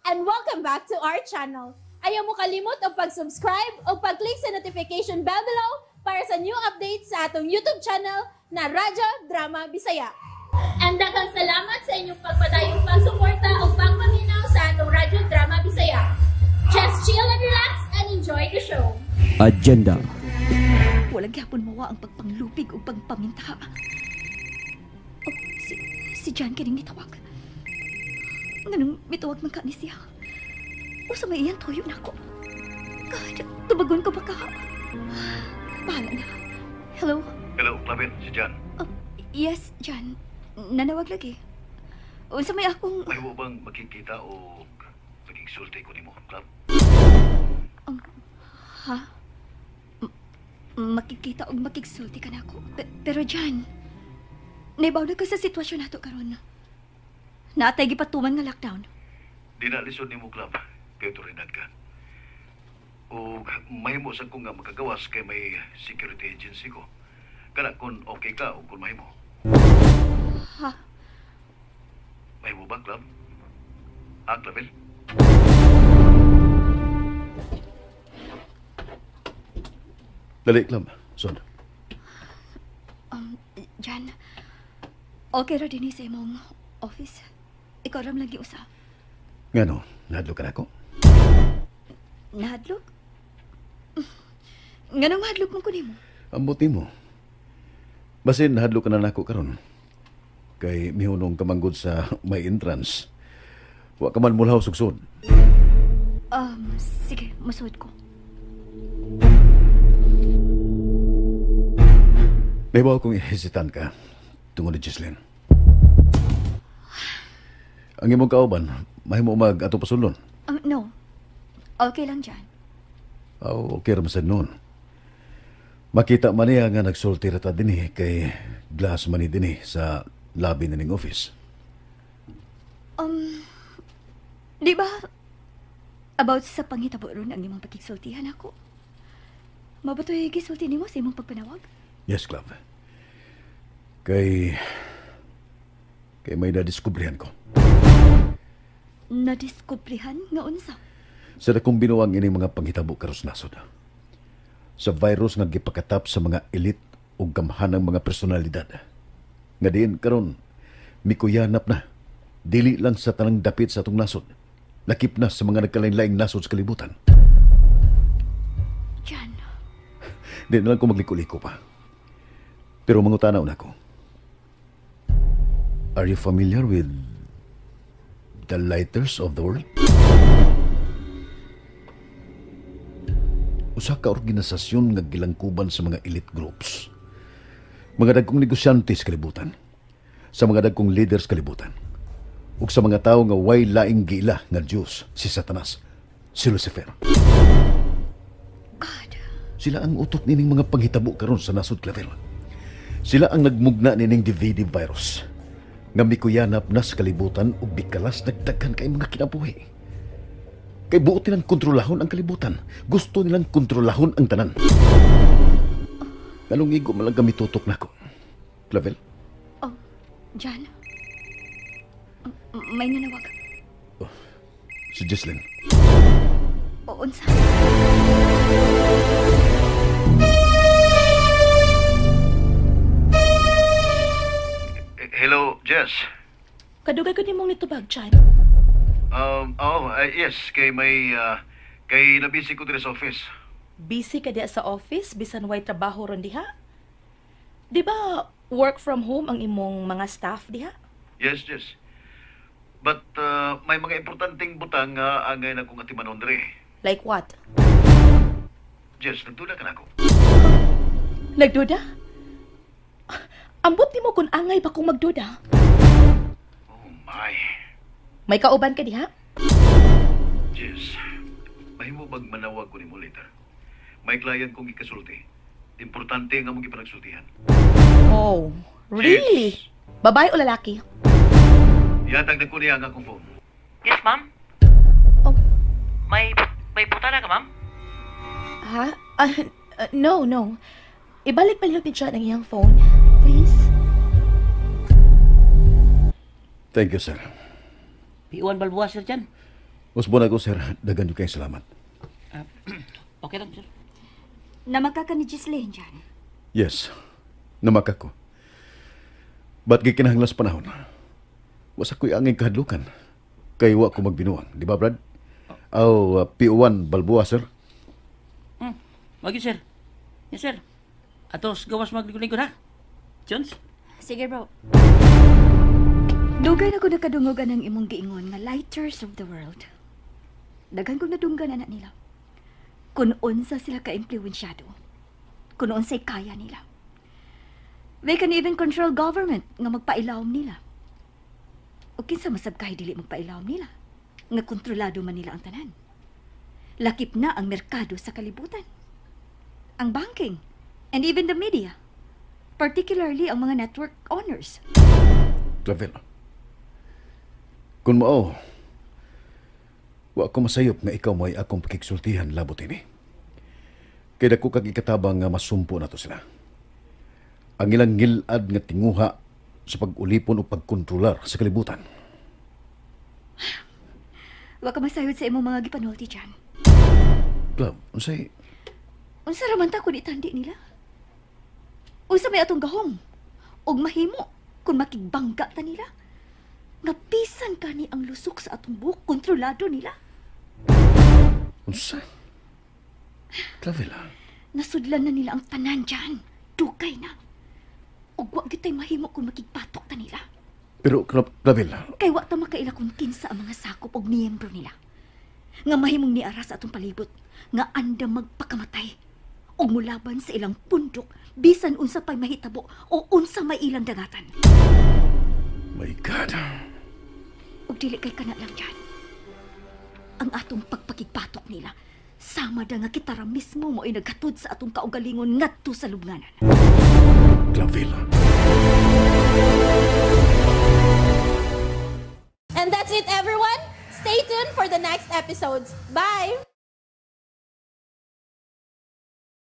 And welcome back to our channel. Ayaw mo kalimot og pag-subscribe o pag-click sa notification bell below para sa new updates sa atong YouTube channel na Radyo Drama Bisaya. And daghang salamat sa inyong pagpadayong pagsuporta o pagpaminaw sa atong Radyo Drama Bisaya. Just chill and relax and enjoy the show. Agenda. Wala gyapon mawa ang pagpanglupig o pagpaminta. Oh, si John kining nitawag. Nganong mitawag man ka ni siya? Usa may iyang tuyo nako. God, tubagon ko ba ka? Bahala na. Hello? Hello, Clavel. Si John. Oh, yes, John. Nanawag lagi. Unsa may akong... Mahimo bang makikita o magigsulti ko nimo, Club? Ha? Makikita og makigsulti ka nako. Pero John, naibaw na ka sa sitwasyon nato karon. Naatay gipatuman nga lockdown. Di na lisod nimo, Club. Kay otoridad ka. O mahimo sa ko nga makagawas kay may security agency ko. Kana kung okay ka o kung mahimo. Ha? Mahimo ba, Club? Ha, Clavel? Dali, Club. Son. Jan, okay ra dinhi sa imong office. Ikaw ram lagi usa. Ngano, nahadlok ka nako? Nahadlok? Nganong mahadlok mo ko nimo? Ambot nimo. Basin nahadlok ka na nako karon. Kay mihunong kamanggod sa may entrance. Wa ka man mulhaw sugsod. Sige, masuod ko. Nahibaw kong hesitant ka tungod ni Jesslyn. Ang imong kauban, mahimo mag ato pasulon. No. Okay lang, Jan. Oh, okay ra man sad noon. Makita man niya nga nagsulti ra ta dinhi kay glass man ni dinhi sa lobby nining office. Di ba about sa panghitabo ron ang imong pagkigsultihan ako? Mabatoy gisulti nimo sa imong pagpanawag? Yes, Club. Kay may nadiskubrihan ko. Nadiskubrihan nga unsa? Sa dakong binuang ining mga panghitabo karos nasod. Sa virus nga gipakatap sa mga elite ug gamhanang mga personalidad. Nga diin karon mikuyanap na. Dili lang sa tanang dapit sa atong nasod. Lakip na sa mga nagkalain-laing nasod sa kalibutan. Jan. Di na lang ko magliko-liko pa. Pero mangutana na ko. Are you familiar with the Lighters of the World? Usa ka organisasyon nga gilangkuban sa mga elite groups. Mga dagkong negosyante sa kalibutan. Sa mga dagkong leaders sa kalibutan. Ug sa mga tawo nga way laing giila nga Diyos, si Satanas, si Lucifer. God. Sila ang utok nining mga panghitabo karon sa nasod, Clavel. Sila ang nagmugna nining DVD virus nga mikuyanap na sa kalibutan ug bikalas nagdaghan kay mga kinabuhi. Kay buot nilang kontrolahon ang kalibutan. Gusto nilang kontrolahon ang tanan. Nganong igo man lang kami tutok nako. Clavel? Oh, Jan? May nanawag. Oh, si Jesslyn. O, unsa? Hello, Jess. Kadugay ko nimong nitubag, Jan. Yes, kay may kay nabisi ko diri sa office. Busy ka diha sa office bisan way trabaho ron diha? Di ba work from home ang imong mga staff diha? Yes, yes. But may mga importanteng butang nga angay na kong atimanon diri. Like what? Jess, nagduda ka na ako. Nagduda? Ambot nimo kung angay pa kong magduda. Oh my. May kauban ka diha? Jess, mahimo bag manawag ko nimo later? May client kong ikasulti. Importante nga mong ipanagsultihan. Oh, really? Jess. Babae o lalaki? Yatag na ko niya ang akong phone. Yes, ma'am. Oh. May puta na ka, ma'am? Ha? No, no. Ibalik palihog ni John ang iyang phone, please. Thank you, sir. P1 Balboa, Sir John. Usbon ako, sir. Daghan jud kay salamat. Okay lang, sir. Namaka ka ni Ghislaine, John. Yes. Namaka ko. Ba't gikinahanglan sa panahon? Wasa ko'y angay kahadlukan. Kay wa ko magbinuang. Di ba, Brad? Aw, PO1 Balboa, sir. Wag yun, sir. Yes, sir. Atos, gawas maglingkod-lingkod, ha? Jones? Sige, bro. Dugay na ko nakadungog ang imong giingon nga lighters of the world. Daghan kong nadunggan ana nila. Kung unsa sila ka-impluensyado. Kung unsay kaya nila. They can even control government nga magpailawom nila. O kinsa masab kay dili magpailawom nila. Nga kontrolado man nila ang tanan. Lakip na ang merkado sa kalibutan. Ang banking and even the media. Particularly ang mga network owners. Clavel. Kung mao, wa ko masayop nga ikaw may akong pakigsultihan labot ini. Kay dako kag ikatabang nga masumpo nato sila. Ang ilang ngilad nga tinguha sa pag-ulipon o pagkontrolar sa kalibutan. Wa ka masayod sa imong mga gipanulti dyan. Clav, unsay Unsa ra man ta kun itandi nila? Unsa may atong gahom? Og mahimo kung makigbangga ta nila? Nga bisan kani ang lusok sa atong buhok, kontrolado nila. Unsa? Clavel, ha? Nasudlan na nila ang tanan dyan. Dugay na. Og wa gyud tay mahimo kung makigbatok ta nila. Pero Clavel, Kay wa ta makaila kung kinsa ang mga sakop og miyembro nila. Nga mahimong niara sa atong palibot, nga andam magpakamatay. Og mulaban sa ilang pundok, bisan unsa pa'y mahitabo o unsa may ilang dangatan. My God. Og dili kay kana lang dyan. Ang atong pagpakigbatok nila, sama da nga kita ra mismo mo'y naghatod sa atong kaugalingon ngadto sa lubnganan. Clavel. And that's it, everyone. Stay tuned for the next episodes. Bye!